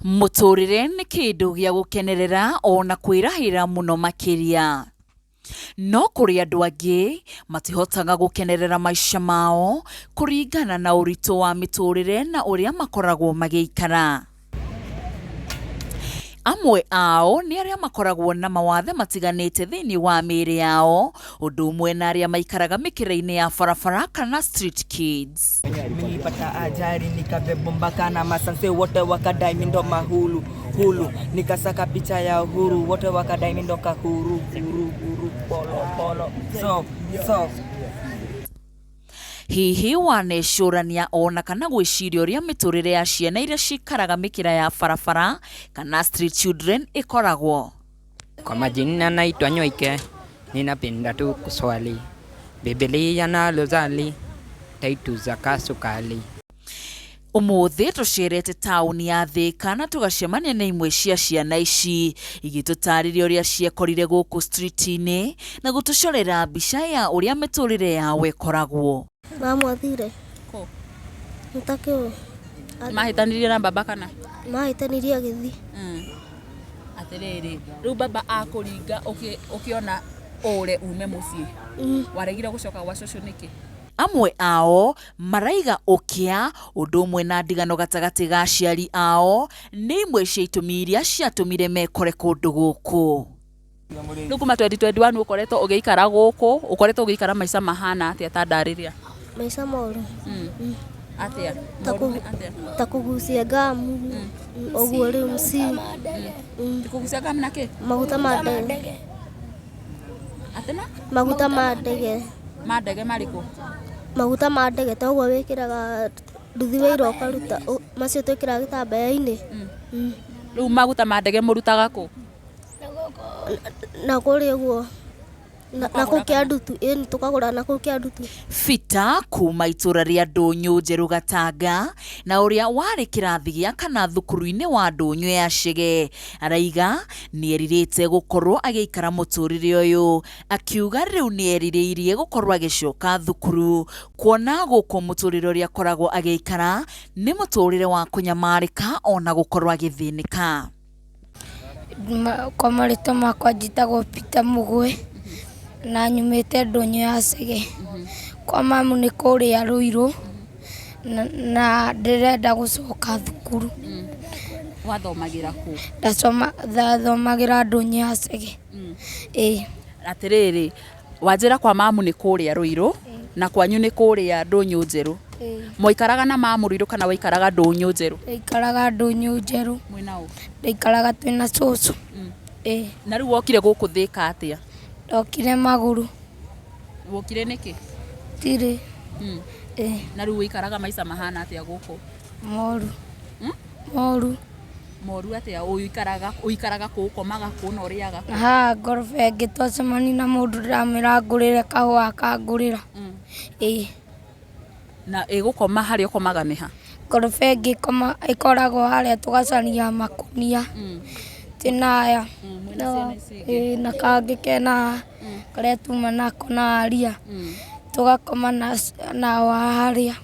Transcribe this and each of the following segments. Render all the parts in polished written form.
Mũtũrĩre nĩ kĩndũ gĩa gũkenerera ona kwĩrahĩra mũno makĩria. No kũrĩ andũ angĩ matihotaga gũkenerera maica mao kũringana na ũritũ wa mĩtũrĩre na ũrĩa makoragwo magĩikara. Amwe ao nĩ arĩa makoragwo na mawathe matiganĩte thĩinĩ wa mĩĩrĩ yao, ũndũ ũmwe na arĩa maikaraga mĩkĩra-inĩ ya barabara kana street kids. Nilipata ajali nikabebwa mpaka na masanse wote wakadai mimi ndo mahulu hulu, nikasaka picha ya Uhuru wote wakadai mimi ndo kahuru huru huru polo polo so so. Hihi wanecũrania ona kana gwĩciria ũrĩa mĩtũrĩre ya ciana iria cikaraga mĩkĩra ya barabara kana street children ĩkoragwo? Kwa majina naitwa Nyoike, ninapenda tu kuswali Biblia na Rozari, taitu za kasukali. Ũmũthĩ tũcerete taũni ya Thĩka na tũgacemania na imwe cia ciana ici igĩtũtarĩria ũrĩa ciekorire gũkũ street-inĩ na gũtũcorera mbica ya ũrĩa mĩtũrĩre yao ĩkoragwo. Mamu athire. Kũ? Nĩtakĩũĩ. Mahĩtanirie na baba kana? Mahĩtanirie agĩthiĩ. Atĩrĩrĩ, rĩu baba akũringa ũkĩona ũre ume mũciĩ. Waregire gũcoka gwa cũcũ nĩkĩ? Amwe ao maraiga ũkĩa ũndũ ũmwe na ndigano gatagatĩ ga aciari ao nĩ imwe cia itũmi iria ciatũmire mekore kũndũ gũkũ. Rĩu kuma 2021 ũkoretwo ũgĩikara gũkũ, ũkoretwo ũgĩikara maica mahana atĩa ta ndarĩria? Maica moru. Atĩa? Ta Moru nĩ atĩa? Ta kũgucia ngamu. Ũguo rĩu mci. Kũgucia ngamu na kĩ? Maguta ma ndege. Atĩ na? Maguta ma ndege. Ma ndege marĩkũ? Maguta ma ndege toguo wĩkĩraga nduthi wĩira ũkaruta macio twĩkĩraga gĩtambaya-inĩ. Rĩu maguta ma ndege mũrutaga kũ? Na kũrĩa ũguo na kũu kĩa ndutu, ĩni tũkagũra na kũu kĩa ndutu. Peter kuma itũra rĩa Ndũnyũ Njerũ Gatanga na ũrĩa warĩ kĩrathi gĩa kana thukuru-inĩ wa Ndũnyũ ya Chege araiga nĩerirĩte gũkorwo agĩikara mũtũrĩre ũyũ akiuga rĩu nĩerirĩirie gũkorwo agĩcoka thukuru kuona gũkũ mũtũrĩre ũrĩa akoragwo agĩikara nĩ mũtũrĩre wa kũnyamarĩka ona gũkorwo agĩthĩnĩka. Kwa marĩtwa makwa njĩtagwo Peter Mũgwe na nyumĩte ndũnyũ ya Chege. Kwa mamu nĩ kũrĩa Ruiru na ndĩrenda gũcoka thukuru. Wathomagĩra kũ? Ndathomagĩra ndũnyũ ya Chege. Ĩĩ. Atĩrĩrĩ, wanjĩra kwa mamu nĩ kũrĩa Ruiru na kwanyu nĩ kũrĩa Ndũnyũ Njerũ. Mwaikaraga na mamu Ruiru kana waikaraga Ndũnyũ Njerũ? Ndaikaraga Ndũnyũ Njerũ. Mwĩna ũ? Ndaikaraga twĩna cũcũ. Ĩĩ. Na rĩu wokire gũkũ Thĩka atĩa? Ndokire magũrũ. Wokire nĩkĩ? Ndirĩ. Ĩĩ. Na rĩu ũikaraga maica mahana atĩa gũkũ? Moru. Moru. Moru atĩa? Ũikaraga ũikaraga kũ, ũkomaga kũ na ũrĩaga kũ? Na haha ngoroba ĩngĩ twacemania na mũndũ ndĩramwĩra angũrĩre kahũa akangũrĩra. Ĩĩ. Na ĩgũkoma harĩa ũkomaga nĩ ha? Ngoroba ĩngĩ ĩkoragwo harĩa tũgacaria makũnia. Twĩna aya. Ĩĩ na kangĩ kena haha karĩa tuma nako na aria. Tũgakoma nao harĩa.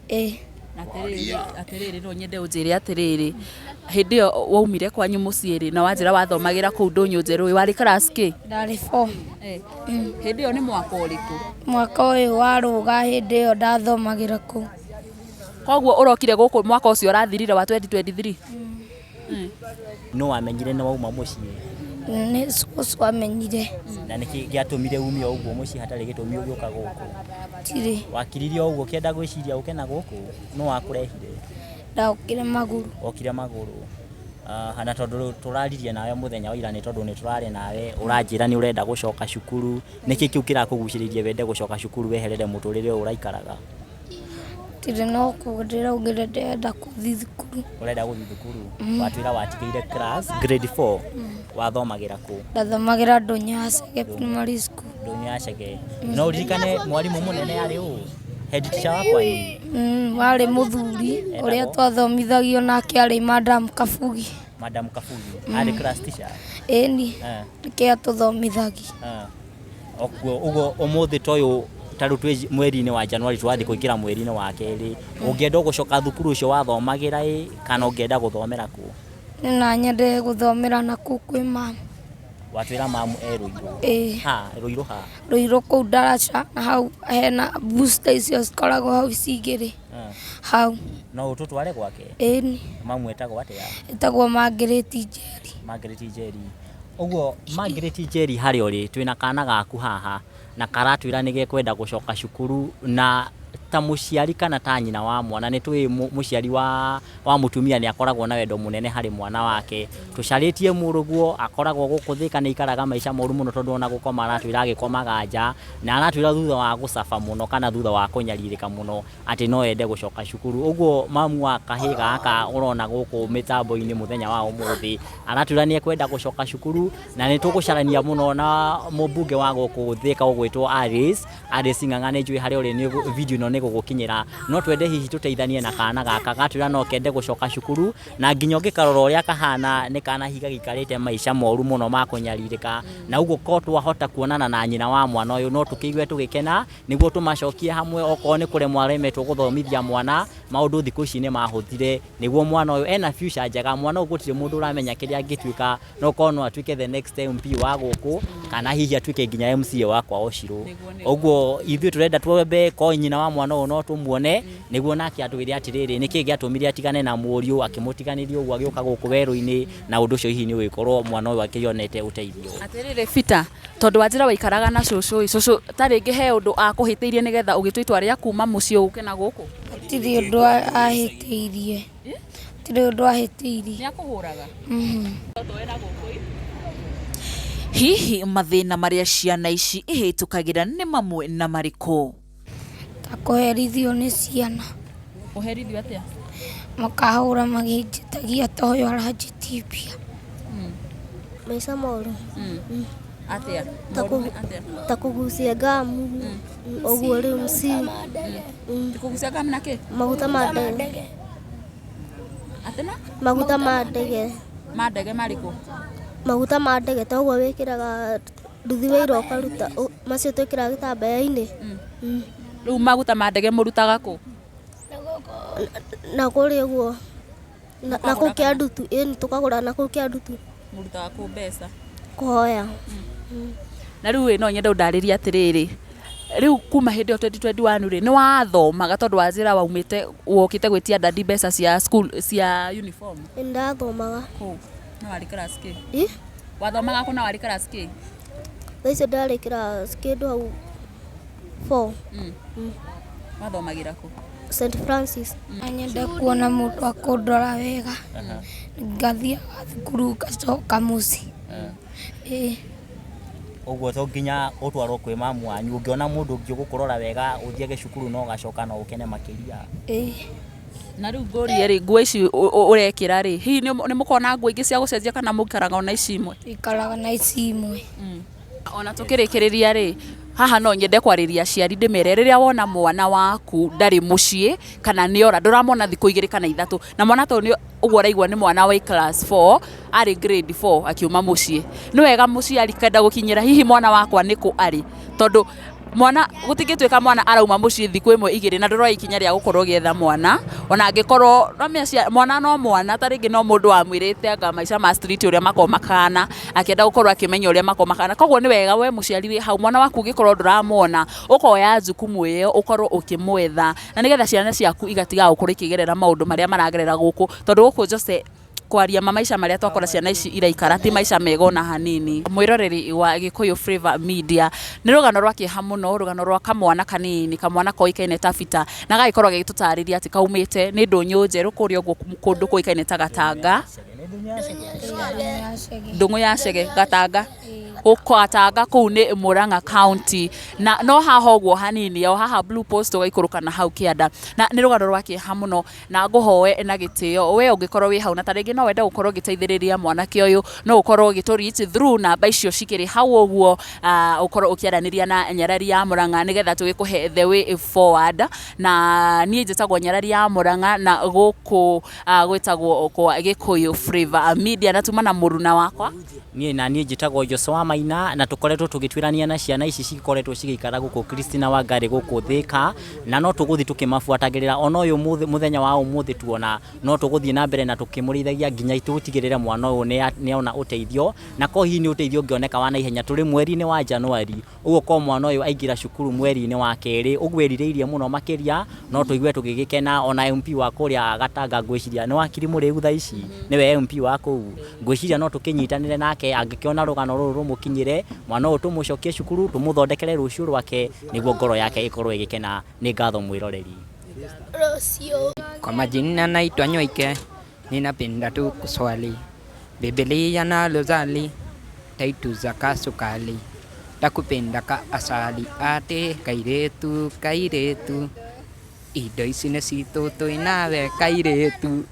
Ĩĩ. Atĩrĩrĩ, atĩrĩrĩ no nyende ũnjĩre atĩrĩrĩ, hĩndĩ ĩyo waumire kwanyu mũciĩ rĩ, na wanjĩra wathomagĩra kũu Ndũnyũ Njerũ ĩ, warĩ class kĩ? Ndarĩ four. Hĩndĩ ĩyo nĩ mwaka ũrĩkũ? Mwaka ũyũ wa rũga hĩndĩ ĩyo ndathomagĩra kũu. Koguo ũrokire gũkũ mwaka ũcio ũrathirire wa 2023? Nũ wamenyire nĩ wauma mũciĩ? Nĩ cũcũ amenyire. Na nĩkĩ gĩatũmire ume o ũguo mũciĩ hatarĩ gĩtũmi ũgĩũka gũkũ? Ndirĩ. Wakiririe o ũguo ũkĩenda gwĩciria ũke na gũkũ? Nũ wakũrehire? Ndokire magũrũ. Wokire magũrũ. Ah, na tondũ tũraririe nawe mũthenya wa ira nĩ tondũ nĩ tũrarĩ nawe ũranjĩra nĩ ũrenda gũcoka cukuru. Nĩkĩ kĩu kĩrakũgucĩrĩirie wende gũcoka cukuru weherere mũtũrĩre ũyũ ũraikaraga? Ndirĩ no kuga ndĩraugire ndĩrenda gũthiĩ thukuru. Ũrenda gũthiĩ thukuru? Watwĩra watigĩire class grade 4. Wathomagĩra kũ? Ndathomagĩra Ndũnyũ ya Chege Primary School. Ndũnyũ ya Chege. No ũririkane mwarimũ mũnene arĩ ũ? Head teacher wa kwanyu? Warĩ mũthuri ũrĩa twathomithagio nake arĩ Madam Kabugi. Madam Kabugi. Arĩ class teacher? Ĩni, nĩkĩo atũthomithagia. Okuo ũguo ũmũthĩ ta ũyũ ta rĩu twĩ mweri-inĩ wa January tũrathiĩ kũingĩra mweri-inĩ wa kerĩ, ũngĩenda gũcoka thukuru ũcio wathomagĩra ĩ kana ũngĩenda gũthomera kũ? Na nyende gũthomera na kũu kwĩ mamu. Watwĩra mamu e Rũirũ. Ĩĩ. Ha, Rũirũ ha? Rũirũ kũu ndaraca na hau hena booster icio cikoragwo hau ici igĩrĩ. Hau. No ũtũtware gwake? Ĩni. Mamu etagwo atĩa? Etagwo Margaret Njeri. Margaret Njeri. Ũguo Margaret Njeri harĩa ũrĩ, twĩna kana gaku haha na karatwĩra nĩ gekwenda gũcoka cukuru na ta mũciari kana ta nyina wa mwana nĩ tũĩ mũciari wa wa mũtumia nĩ akoragwo na wendo mũnene harĩ mwana wake. Tũcarĩtie mũrũguo akoragwo gũkũ Thĩka nĩ aikaraga maica moru mũno tondũ ona gũkoma aratwĩra agĩkomaga nja na aratwĩra thutha wa gũcaba mũno kana thutha wa kũnyarirĩka mũno atĩ no ende gũcoka cukuru. Ũguo mamu wa kahĩĩ gaka ũrona gũkũ mĩtambo-inĩ mũthenya wa ũmũthĩ aratwĩra nĩ ekwenda gũcoka cukuru na nĩ tũgũcarania mũno na mũmbunge wa gũkũ Thĩka ũgwĩtwo Alice. Alice Ng'ang'a nĩ njũĩ harĩa ũrĩ video ĩno nĩ ĩgũgũkinyĩra. No twende hihi tũteithanie na kana gaka gatwĩra no kende gũcoka cukuru na nginya ũngĩkarora ũrĩa kahana nĩ kana hihi gagĩikarĩte maica moru mũno ma kũnyarirĩka na ũguo korwo twahota kuonana na nyina wa mwana ũyũ no tũkĩigue tũgĩkena nĩguo tũmacokie hamwe okorwo nĩ kũremwo aremetwo gũthomithia mwana maũndũ thikũ ici nĩ mahũthire nĩguo mwana ũyũ ena future njega mwana ũyũ gũtirĩ mũndũ ũramenya kĩrĩa angĩtuĩka no korwo no atuĩke the next MP wa gũkũ kana hihi atuĩke nginya MCA wa kwa Ũcirũ. Ũguo ithuĩ tũrenda twambe korwo nyina wa mwana ũyũ no tũmuone nĩguo nake atwĩre atĩrĩrĩ nĩkĩ gĩatũmire atigane na mũriũ akĩmũtiganĩria ũguo agĩũka gũkũ werũ-inĩ na ũndũ ũcio hihi nĩ ũgĩkorwo mwana ũyũ akĩonete ũteithio. Atĩrĩrĩ Peter, tondũ wanjĩra waikaraga na cũcũ ĩ, cũcũ ta rĩngĩ he ũndũ akũhĩtĩirie nĩgetha ũgĩtua itua rĩa kuma mũciĩ ũke na gũkũ? Hatirĩ ũndũ ahĩtĩirie. Hatirĩ ũndũ ahĩtĩirie. Nĩ akũhũraga? Hihi mathĩna marĩa ciana ici ihĩtũkagĩra nĩ mamwe na marĩkũ? Ta kũherithio nĩ ciana. Ũherithio atĩa? Makahũra makĩnjĩtagia ta ũyũ aranjĩtia mbia. Maica moru. Atĩa? Ta Moru atĩa? Ta kũgucia ngamu ũguo rĩu mci Kũgucia ngamu na kĩ? Maguta ma ndege. Atĩ na? Maguta ma ndege. Ma ndege marĩkũ? Maguta ma ndege ta ũguo wĩkĩraga nduthi wa ira ũkaruta macio twĩkĩraga gĩtambaya-inĩ. Rĩu maguta ma ndege mũrutaga kũ? Na kũrĩa ũguo na kũu kĩa ndutu ĩni tũkagũra na kũu kĩa ndutu. Mũrutaga kũ mbeca? Kũhoya. Na rĩu ĩ no nyende ũndarĩrie atĩrĩrĩ, rĩu kuma hĩndĩ ĩyo 2021 rĩ, nĩ wathomaga tondũ wanjĩra waumĩte wokĩte gwĩtia dadi mbeca cia school cia uniform? Nĩ ndathomaga. Kũ? Na warĩ class kĩ? Ĩ? Wathomaga kũ na warĩ class kĩ? Thaa icio ndarĩ class kĩndũ hau 4. Wathomagĩra kũ? St Francis. No nyende kuona mũndũ akũndora wega, ngathiaga thukuru ngacoka mũciĩ. Ĩĩ. Ũguo to nginya ũtwarwo kwĩ mamu wanyu, ũngĩona mũndũ ũngĩ ũgũkũrora wega ũthiage cukuru na ũgacoka no ũkene makĩria. Ĩĩ. Na rĩu ngũrie rĩ, nguo ici ũrekĩra rĩ, hihi nĩ mũkoragwo na nguo ingĩ cia gũcenjia kana mũikaraga o na ici imwe? Tũikaraga na ici imwe. Ona tũkĩrĩkĩrĩria rĩ, haha no nyende kwarĩria aciari ndĩmere rĩrĩa wona mwana waku ndarĩ mũciĩ kana nĩ ora ndũramona thikũ igĩrĩ kana ithatũ na mwana ta ũyũ ũguo ũraigua nĩ mwana wa class 4 arĩ grade 4 akiuma mũciĩ, nĩ wega mũciari kenda gũkinyĩra hihi mwana wakwa nĩkũ arĩ tondũ mwana gũtingĩtuĩka mwana arauma mũciĩ thikũ ĩmwe igĩrĩ na ndũroya ikinya rĩa gũkorwo ũgĩetha mwana ona angĩkorwo mwana no mwana ta rĩngĩ no mũndũ wamwĩrĩte anga maica ma street ũrĩa makoragwo makahana akĩenda gũkorwo akĩmenya ũrĩa makoragwo makahana koguo nĩ wega we mũciari wĩ hau mwana waku ũngĩkorwo ndũramwona ũkoya jukumu ĩyo ũkorwo ũkĩmwetha na nĩgetha ciana ciaku igatigaga gũkorwo ikĩgerera maũndũ marĩa maragerera gũkũ tondũ gũkũ Jose kwaria ma maica marĩa twakora ciana ici iraikara ti maica mega ona hanini. Mwĩroreri wa Gĩkũyũ Flavour Media nĩ rũgano rwa kĩeha mũno, rũgano rwa kamwana kanini, kamwana koĩkaine ta Peter na gagĩkorwo gagĩtũtarĩria atĩ kaumĩte nĩ ndũnyũ njerũ kũrĩa ũguo kũndũ kũĩkaine ta Gatanga, Ndũng'ũ ya Chege, Gatanga Gatanga kũu nĩ Murang'a County na no haha ũguo hanini o haha Blue Post ũgaikũrũka na hau kĩanda na nĩ rũgano rwa kĩeha mũno na ngũhoe na gĩtĩo we ũngĩkorwo wĩ hau na ta rĩngĩ no wende gũkorwo ũgĩteithĩrĩria mwanake ũyũ no ũkorwo ũgĩtũ reach through namba icio cikĩrĩ hau ũguo ũkorwo ũkĩaranĩria na Nyarari ya Murang'a nĩgetha tũgĩkũhe the way forward na niĩ njĩtagwo Nyarari ya Murang'a na gũkũ gwĩtagwo kwa Gĩkũyũ Flavour Media na tuma na mũruna wakwa. Niĩ na niĩ njĩtagwo Joshua. Maina na tũkoretwo tũgĩtuĩrania na ciana ici cikoretwo cigĩikara gũkũ Christina Wangari gũkũ Thĩka, na no tũgũthiĩ tũkĩmabuatagĩrĩra ona ũyũ mũthenya wa ũmũthĩ tuona no tũgũthiĩ na mbere na tũkĩmũrĩithagia nginya tũtigĩrĩre mwana ũyũ nĩona ũteithio, na ko hihi nĩ ũteithio ũngĩoneka wa naihenya tũrĩ mweri-inĩ wa Januari, ũguo ko mwana ũyũ aingĩra cukuru mweri-inĩ wa kerĩ, ũguo erirĩirie mũno makĩria, no tũigue tũgĩgĩkena. Ona MP wa kũrĩa Gatanga ngwĩciria nĩ wakiri mũrĩu thaa ici, nĩwe MP wa kũu, ngwĩciria no tũkĩnyitanĩre nake angĩkĩona rũgano rũrũ rũmũkinyĩre, mwana ũyũ tũmũcokie cukuru, tũmũthondekere rũciũ rwake nĩguo ngoro yake ĩkorwo ĩgĩkena. Nĩ ngatho mwĩroreri. Rũciũ. Kwa majina naitwa Nyoike, ninapenda tu kuswali Biblia na Rozali, taituza kasukali, takupenda ka asali, ate kairetu kairetu, indo ici nĩ citũ twĩ nawe kairetu.